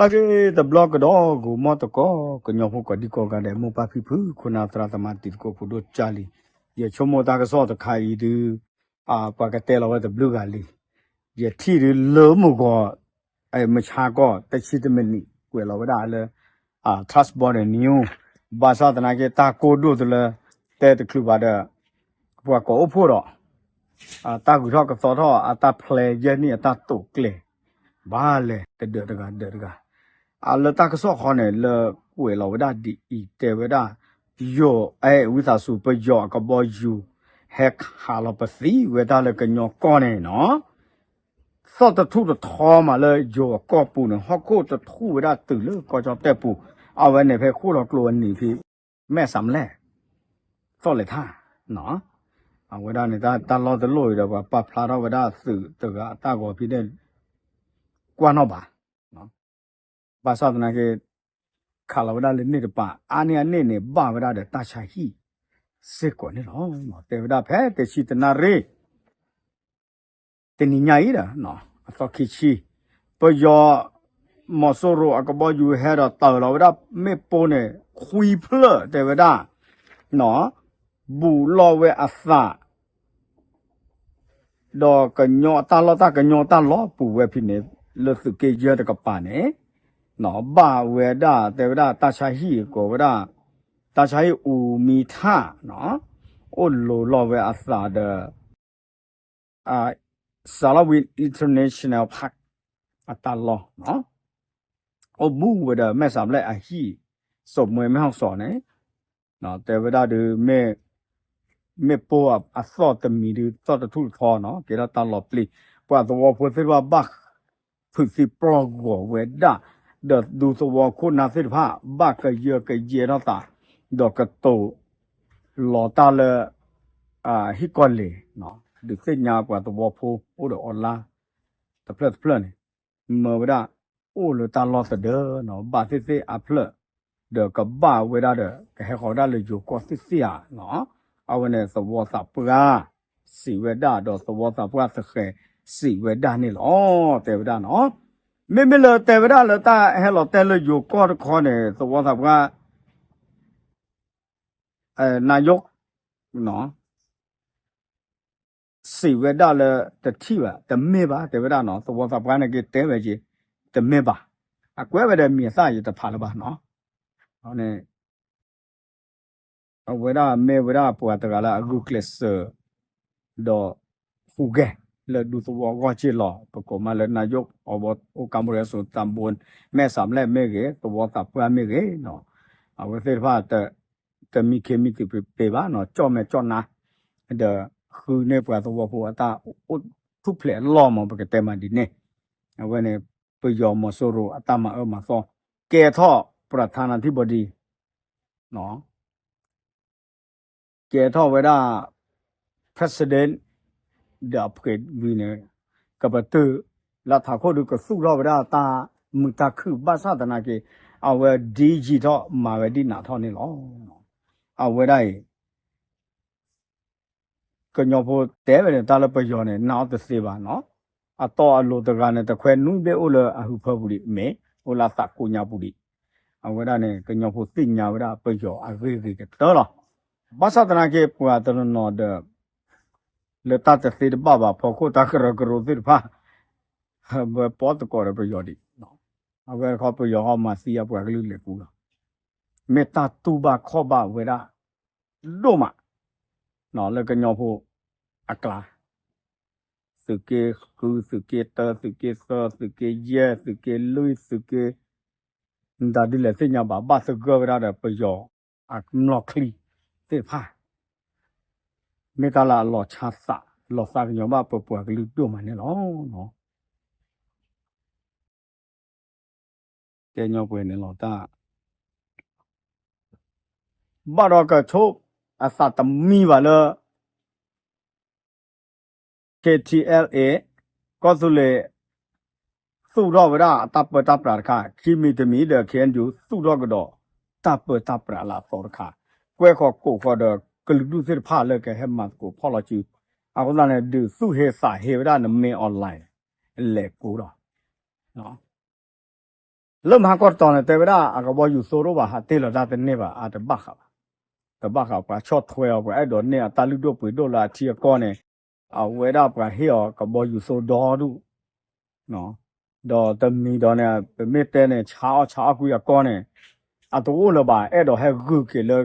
အဂ့ၢ်တဘျီကဒီး ဂိၤမီၢ်တကီၢ် ကညီဖိကိးဒံကိးဂၤဒဲး မိၢ်ပၢ်ဖံဖု ခိၣ်နၢ်သရၣ်သမါတံၤသကိးဖိဒိၣ်ကၢ်လံ, ယဆိကမိၣ်တၢ်ကစီၣ်တခါအံၤဒုး ပှၤကတဲလီၤဝဲတဘျုးဂၤလံ. ယထံၣ်ဒုးလၢမုၢ်ဂီၤ မုၢ်ဆါကီၢ် တဆံတမံးနံး ကွဲးလီၤဝဲဒၣ်လၢ Trust Border News ဘၣ်ဆၣ်သနာ်က့ တၢ်ကိၢ်ဒိၣ်တလၢ တဲတချုးဘၣ်ဒီး ပှၤကိးအိၣ်ဖှိၣ်ဒီး တၢ်ဂုၤထီၣ်ကသီထီၣ်အတၢ်ဖျဲးယဲၢ်နံၣ်အတၢ်တိာ်ကျဲၤ ဘၣ်လဲၤတဒၢးတဂၤ ဒၢးတဂၤ အလၢတၢ်ကစီၣ်ဃီန့ၣ် လၢကွဲးလီၤဝဲဒၣ်ဒ်အံၤ တဲဝဲဒၣ် ယိၤအဲၣ်ဝံသးစူၤ ပယီၤအကဘီယူၤ ဟဲခးလီၤပသံဝဲတၢ်လၢကညီကီၢ်န့ၣ်နီၤ, သီၣ်တထူၣ်တထီမးလၢယိၤအကီၢ်ပူၤန့ၣ် ဟီၣ်ခိၣ်တထူၣ်ဝဲဒၣ်တုၤလၢကီၢ်ကၠီၣ်တဲၣ်ပူၤ, အဝဲန့ၣ်ဖဲဃိၣ်လီၤကျိၤအနံၤဖဲ မဲၢ်စးလဲၣ် သီၣ်လဲၤထၣ် အဝဲဒၣ်န့ၣ် တၢ်လီၢ်တလီၢ်အံၤဒီး ပှၤပာ်ဖျါထီၣ်ဝဲဒၣ်သုးတဂၤအတၢ်ဂီၤဖဲန့ၣ် ကွၢ်နီၣ်ဘၣ်, ဘၣ်ဆၣ်သနာ်က့ ခးလီၤဝဲဒၣ်လၢန့ၣ်တပၤ အါန့ၢ်အန့ၣ်န့ၣ် ဘၣ်ဝဲဒၣ်ဒီးတၢ်ဆါဟံၣ်စ့ၢ်ကီးန့ၣ်လီၤ. တဲဝဲဒၣ်ဖဲတဆံတနၣ်ရံၣ် တနံၤညါအံၤဒီး အသီခံဆံ ပယီၤ မီၤစိရိၤအကဘီယူၤဟဲဒီးတၢၤလီၤဝဲဒၣ်မ့ၣ်ပိၢ်န့ၣ် ခွံဖျၢၣ်တဲဝဲဒၣ် ဘူးလီၤဝဲအသး ဒီးကညီတၢ်လီၢ်တၢ်ကညီတၢ်လီၢ်ပူၤဝဲဖဲန့ၣ် လၢသုးက့ယဲၢ်တကပၤန့ၣ် ဘၣ်ဝဲဒၣ်တဲဝဲဒၣ်တၢ်ဆါဟံၣ်ကိးဝဲဒၣ် တၢ်ဆါဟံၣ်အူမံထၣ် အိၣ်လိၤလီၤဝဲအသးဒီး Salween International Park အတၢ်လီၢ် အိၣ်ဘူးဝဲဒီးမဲၢ်စးဘျဲၣ်အဟံၣ် စိာ်မှဲမဲၢ်ဟီၣ်စီၤန့ၣ် တဲဝဲဒၣ်ဒုး မ့ၣ်ပိၢ်အသီၣ်တမံၤဒုး သီၣ်တထူၣ်တထီနီၤ ကဲထီၣ်တၢ်လီၤပျံၤ ပှၤသဝီဖိသ့ၣ်တဖၣ်ဘၣ် ဖုးသံပျီၢ်ဂီၤဝဲဒၣ် ဒီးဒူသဝီခိၣ်နၢ်သ့ၣ်တဖၣ် ဘၣ်ကယၢကယဲထီၣ်သး ဒီးကတိၤလီၤတၢ်လၢ ဟံၣ်ကီၢ်လ့ၤ ဒုးသ့ၣ်ညါပှၤသဝီဖိအိၣ်ဒီးအီၤလါ တဖျၢၣ်တဖျၢၣ်န့ၣ် မၢဝဲဒၣ် အိၣ်လၢတၢ်လီၢ်သဒၢနီၤ ဘၣ်သ့ၣ်သ့ၣ်အဖျၢၣ် ဒီးကဘၣ်ဝဲဒၣ်ဒီး ကဟဲဃီၤဝဲဒၣ်လၢယိၤကီၢ်သ့ၣ်သ့ၣ်ဧါနီၤ အဝဲန့ၣ်သဝီသးပှၢ် စံးဝဲဒၣ်ဒီးသဝီသးပှၢ်သဃဲး စံးဝဲဒၣ်န့ၣ်လီၤ တဲဝဲဒၣ်နီၤ မ့မ့ၢ်လၢတဲဝဲဒၣ်လၢတၢ်ဟဲလီၤတဲာ်လၢယိၤကီၢ်တခီန့ၣ် သဝီသးပှၢ် နယိ စံးဝဲဒၣ်လၢတထံၣ်ဘၣ် တမ့ၢ်ဘၣ် တဲဝဲဒၣ်နီၤ သဝီသးပှၢ်န့ၣ်က့ၤတဲဝဲက့ၤ တမ့ၢ်ဘၣ် အကွဲးဝဲဒီးမံၤအသၣ်ယတဖးလၢၤဘၣ်နီၤ န့ၣ် အဝဲဒၣ်မ့ၢ်ဝဲဒၣ်ပှၤတဂၤလၢအဂုာ်ကျဲးစၢး ဒီးဟူးဂဲၤလၢဒူသဝီအဂီၢ်က့ၢ်လီၤ ပကိးမးလၢ နယိ အဝဲအိၣ်ကၣ်ဘိရံစူၤ တၢ်ဘိ မဲၢ်စးဘျဲၣ်မ့ၢ်ဂ့ၤ သဝီသးပှၢ်မ့ၢ်ဂ့ၤနီၤ အဝဲသ့ၣ်တဖၣ် တမံခ့မံသုးပ့ၤဘၣ်နီၤ ကၠီၣ်မဲာ်ကၠီၣ်နါ ဒီးဃုန့ၢ်ပှၤသဝီဖိအတၢ်အိၣ်ထူၣ်ဖျဲးအလီၢ်မး ပကတဲမးဒ်န့ၣ် အဝဲန့ၣ် ပယီၤမီၤစိရိၤအတၢ်မၤအၢမၤသီ ကဲထီၣ် ပြၢထါနါထံဘီဒံ ကဲထီၣ်ဝဲဒၣ် president ဒီးအပှ့ၤဝံၤန့ၣ် ကပတုာ်လၢထးခိၣ်ဒုးကသူၣ်ထီၣ်ဝဲဒၣ် တၢ်မုာ်တၢ်ခုၣ်ဘၣ်ဆၣ်သနာ်က့ အဝဲဒ်ယံာ်ထီၣ်မၤဝဲဒ်နးထီၣ်န့ၣ်လီၤ. အဝဲဒၣ်အံၤ ကညီဖိတဲဝဲန့ၣ် တၢ်လၢပယီၤန့ၣ် နးအီၤတသ့ဘၣ်နီၤ. အတီအလိၤတဂၤန့ၣ် တခွဲနွံဘ့ၣ်အိၣ်လၢအဟၢဖၢပူၤဒံးမ့ၢ် အိၣ်လၢအသးကိးညါပူၤဒံး. အဝဲဒၣ်န့ၣ် ကညီဖိသ့ၣ်ညါဝဲဒၣ်ပယီၤအဂ့ၢ်ဂ့ၤကတၢၢ်လီၤ. ဘၣ်ဆၣ်သနာ်က့ ပှၤတနီၤနီၤဒီး လၢတၢ်တသ့တဘၣ်ဘၣ် ဖီခိၣ်တၢ်ကရၢကရိသ့ၣ်တဖၣ် ဝဲပီသကိးဒီးပယီၤဒံး. အဝဲတခီပယီၤဟီမၤသံအပှၤကလုာ်လဲၤကူလီၤ. မ့ၢ်တၢ်တူၢ်ဘၣ်ခီၣ်ဘၣ်ဝဲဒၣ် ဒိၣ်မး လၢကညီဖိအကျါ သုးက့ဃု သုးက့တၢ သုးက့သၢ သုးက့ယဲၢ် သုးက့လွံၢ် သုးက့ တၢ်ဒ်လဲၣ်သ့ၣ်ညါဘၣ် ဘၣ်သဂၢၢ်ဝဲဒၣ်ဒီးပယီၤအမျီၢ်ချံသ့ၣ်တဖၣ် မ့ၢ်တၢ်လၢအလီၤဆါသး လီၤသးကညီၤဘၣ်ပပှၤကလုာ်ဒိၣ်မးန့ၣ်လီၤ. ကညီပှဲၤန့ၣ်လီၤတၢ် ဘၣ်ဒီးကဆိအသးတမံဘၣ်လၢ KTLA ကီၢ်သူလ့ၤ သူၣ်ထီၣ်ဝဲဒၣ်အတၢ်ပၢတၢ်ပြးတခါ ခံမံၤတမံၤဒီး KNU သူၣ်ထီၣ်ကဒီးတၢ်ပၢတၢ်ပြးလၢအသီတခါ ကွဲဃီၤကိးဃီၤဒီးကလုာ်ဒူၣ်သ့ၣ်တဖၣ်လၢကဟဲမၤသကိးဖီၣ်လီၤစု အဃိသတးန့ၣ် ဒုးသူၣ်ဟ့သးဟ့ဝဲဒၣ်နမ့ၢ် online လဲၤကိးဒီး လၢမဟါကီၢ်တတီၤန့ၣ် တဲဝဲဒၣ်အကဘီယူၤသိတအိၣ်ဘၣ် ဟးတ့ၢ်လီၤတၢ်တန့ၢ်ဘၣ် အတဘၣ်ဃးဘၣ်, တဘၣ်ဃး ပှၤဆီၣ်ထွဲအီၤ ပှၤအဲၣ်ဒိးန့ၢ်အတၢ်လုၢ်ဒိၣ်ပှ့ၤဒိၣ်လၢအထံအကီၢ်န့ၣ် အဝဲဒၣ်ပှၤဟ့ၣ်အီၤကဘီယူၤသိဒီဒူၣ် ဒီးတမံၤဒီးန့ၣ် ပမ့ၢ်တဲန့ၣ် ဆါအီၣ်ဆါအီၣ်ကွံာ်အကီၢ်န့ၣ် အတအိၣ်လၢၤဘၣ် အဲၣ်ဒိးဟဲဂုာ်က့ၤလၢ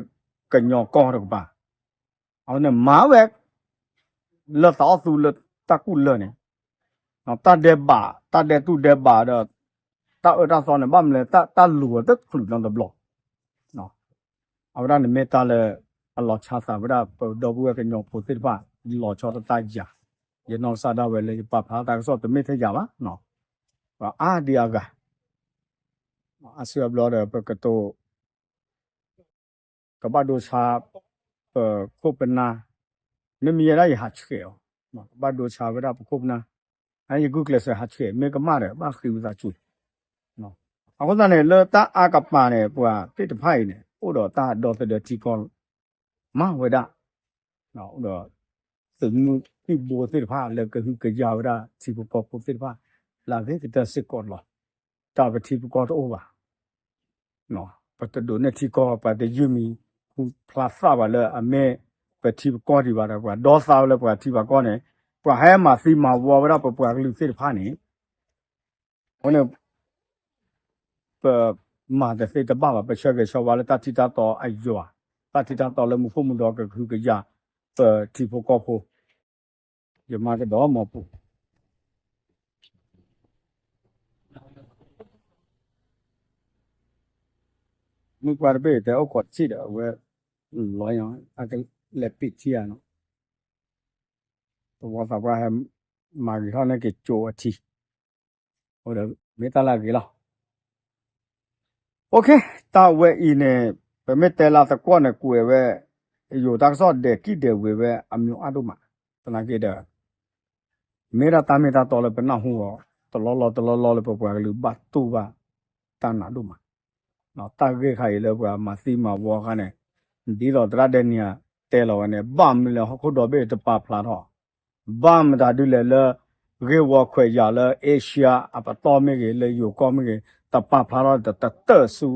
ကညီကီၢ်တကပၤ အဝဲန့ၣ်မၤဝဲ လၢသးအီၣ်သူလၢတၢ်ကူၣ်လၢာ်န့ၣ် တၢ်ဒဲးဘး တၢ်ဒဲးတူၢ်ဒဲးဘးဒီး တၢ်အၢတၢ်သီန့ၣ် ဘၣ်မနုၤလဲၣ် တၢ်လူၤအီၤတချုးနီတဘျီ အဝဲဒၣ်န့ၣ်မ့ၢ်တၢ်လၢ အလီၤဆီသးဝဲဒၣ် ပဒီပုၢ်ဝဲၢ်ကညီဖိသ့ၣ်တဖၣ် လီၤဆီတၢ်ယၤ ယနီၢ်ကစၢ်ဒၣ်ဝဲလၢယပာ်ဖျါတၢ်ကစီၣ်တမ့ၢ်ထဲယၤဘၣ် အါဒံအါဂၤ အါစုအါဘျီဒီး ပကတိၤ ကဘၣ်ဒိဆါ ပခိၣ်ပနၢ် မ့မ့ၢ်ယဲဒၣ်ယဟးဆှဲးအီၤ ကဘၣ်ဒိဆါဝဲဒၣ်ပခိၣ်ပနၢ် ယဂုာ်ကျဲးစၢးဟးဆှဲး မ့ၢ်ကမၣ်ဒီး ဘၣ်ဃ့ဝံသးစူၤ အဃိသတးန့ၣ် လၢတၢ်အါကပၤန့ၣ် ပှၤသ့ၣ်တဖၣ်အံၤန့ၣ် အိၣ်ဒီးတၢ်ဒီသဒၢထံကီၢ် မၤဝဲဒၣ် အိၣ်ဒီး သုးမုၢ်သံၣ်ဘိသ့ၣ်တဖၣ် လၢကဟုကယာ်ဝဲဒၣ်ထံဖိကီၢ်ဖိသ့ၣ်တဖၣ် လၢအဂ့ၤကတၢၢ်စ့ၢ်ကီးလီၤ. တၢ်ပထံပကီၢ်တအိၣ်ဘၣ် ပတဒိးန့ၢ်ထံကီၢ် ပှၤတယုၢ်မံၤ ဟူဖျါသၣ်ဘၣ်လၢအမ့ၢ်ပထံပကီၢ်ဒံးဘၣ်ဒီး ပှၤဒီသးဝဲလၢပှၤထံပှၤကီၢ်န့ၣ် ပှၤဟဲမၤသံမၤဝီဝဲဒၣ်ပပှၤကလုာ်သ့ၣ်တဖၣ်န့ၣ် အဃိန့ၣ် ပမၤတသ့တဘၣ်ဘၣ် ပဆၢဂ့ၤဆၢဝါလၢတၢ်ထံတၢ်တီအယွၤ, တၢ်ထံတၢ်တီလၢမူခိၣ်မူဒီကဟုကယာ် ပထံဖိကီၢ်ဖိ, ယမၤကဒီးမီၢ်ပူၤ မုၢ်ကွၢ်တဘ့ၣ်တဲအိၣ်ခိးတဆံးဒီး အဝဲ လီၤယၤ အကလဲၤပံာ်ထံဧါနီၤ, သဝီသးပှၢ်ဟဲ မၤဂ့ၤထီၣ်န့ၢ်က့ၤကၠိအထံ, အိၣ်ဒီးမ့ၢ်တၢ်လၢအဂ့ၤလီၤ. အိၣ်ခ့, တၢ်ဝဲအံၤန့ၣ် ပမ့ၢ်တဲလၢသကွီၢ်န့ၣ် ကွဲးဝဲ ယိၤတၢ်ကစီၣ်ဒဲးကံၣ်ဒဲးဝ့ၤဝဲအမံၤအါဒိၣ်မး, သနာ်က့ဒီး မ့ၢ်ဒၣ်တၢ်မ့ၢ်တၢ်တီလၢပနၢ်ဟူအီၤ တလီၢ်လီၢ်တလီၢ်လီၢ်လၢပပှၤကလုာ်ဘၣ်တူၢ်ဘၣ်တၢ်နာ်ဒိၣ်မး, တၢ်ဂ့ၢ်ခါအံၤလၢပှၤမၤသံမၤဝီအခါန့ၣ် ဒ်သိးသရၣ်ဒဲနံယၤတဲလီၤဝဲန့ၣ် ဘၣ်မနုၤလဲၣ်ဟီၣ်ခိၣ်ဒီဘ့ၣ်တပာ်ဖျါထီၣ်, ဘၣ်မတၤဒုလဲၣ်လၢ ဂ့ၢ်ဝီခွဲးယာ်လၢအ့ရှါအပတီၢ်မ့ၢ်ဂ့ၤ လၢယိၤကီၢ်မ့ၢ်ဂ့ၤ တပာ်ဖျါထီၣ်တတၢၢ်ဆူ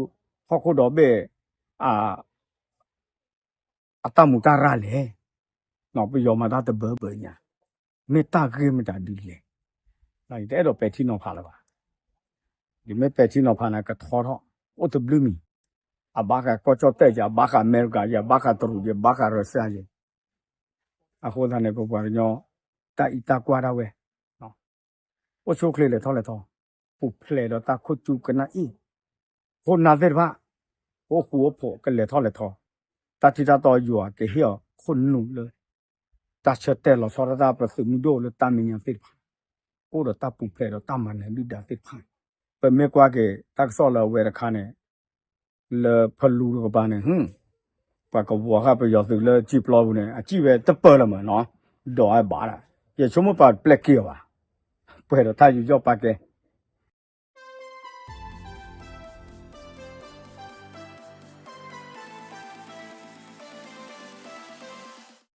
ဟီၣ်ခိၣ်ဒီဘ့ၣ် အတၢ်မူတၢ်ရၢ်လဲၣ်, ပယီၤမၤတၢ်တဘၢဘၢညါ, မ့ၢ်တၢ်ဂ့ၢ်မတၤဒုလဲၣ်, ယတအဲၣ်ဒိးပဲာ်ထံနီၤဖးလၢၤဘၣ်, ယမ့ၢ်ပဲာ်ထံနီၤဖးန့ၣ် ကထီထီၣ် အိၣ်တဘျုးမံၤ, အဘၣ်ဃးကီၢ်ကၠီၣ်တဲၣ်ယၤ အဘၣ်ဃးအမဲရကၤယၤ ဘၣ်ဃးတရူးယၤ ဘၣ်ဃးရၢစၢ်ယၤ, အဃိသတးန့ၣ် ပပှၤကညီ တၢ်အံးတၢ်ကွၢ်ဒၣ်ဝဲ အိၣ်ဆူၣ်အိၣ်ချ့လဲၤထီၣ်လဲၤထီ, ပူၤဖျဲးဒီးတၢ်ခိၣ်ကၠူကနၣ်အ့ၣ်, ခိၣ်နၢ်သ့ၣ်တဖၣ် ကအိၣ်ဃူအိၣ်ဖိးကလဲၤထီၣ်လဲၤထီ, တၢ်ထံတၢ်တီယွၤကဟ့ၣ်အီၤခိၣ်နူာ်လၢ တၢ်ဆၢတဲာ်လီၤဆီဒၣ်တၢ်ပသုးမုၢ်ဒိၣ်လၢတၢ်မဲာ်ညါသ့ၣ်တဖၣ်, ကအိၣ်ဒီးတၢ်ပူၤဖျဲးဒီးတၢ်မၤနၢၤဒုၣ်ဒါသ့ၣ်တဖၣ်, ပမ့ၢ်ကွၢ်က့ၤတၢ်ကစီၣ်လၢအဝဲတခါန့ၣ် လၢဖလူတကပၤန့ၣ် ပှၤကဝီၤဃာ်ပယီၤသုးလၢထံပျီပူၤန့ၣ် အစံၣ်ဝဲတပၢၢ်လၢၤမးနီၤ, ဒီးအဘၣ်ဒၣ်, ယဆိကမိၣ်ပှၤတပျဲက့ၤအီၤဘၣ်, ပှဲၤဒီးတၢ်ယူးယီၣ်ပာ်ကဲ,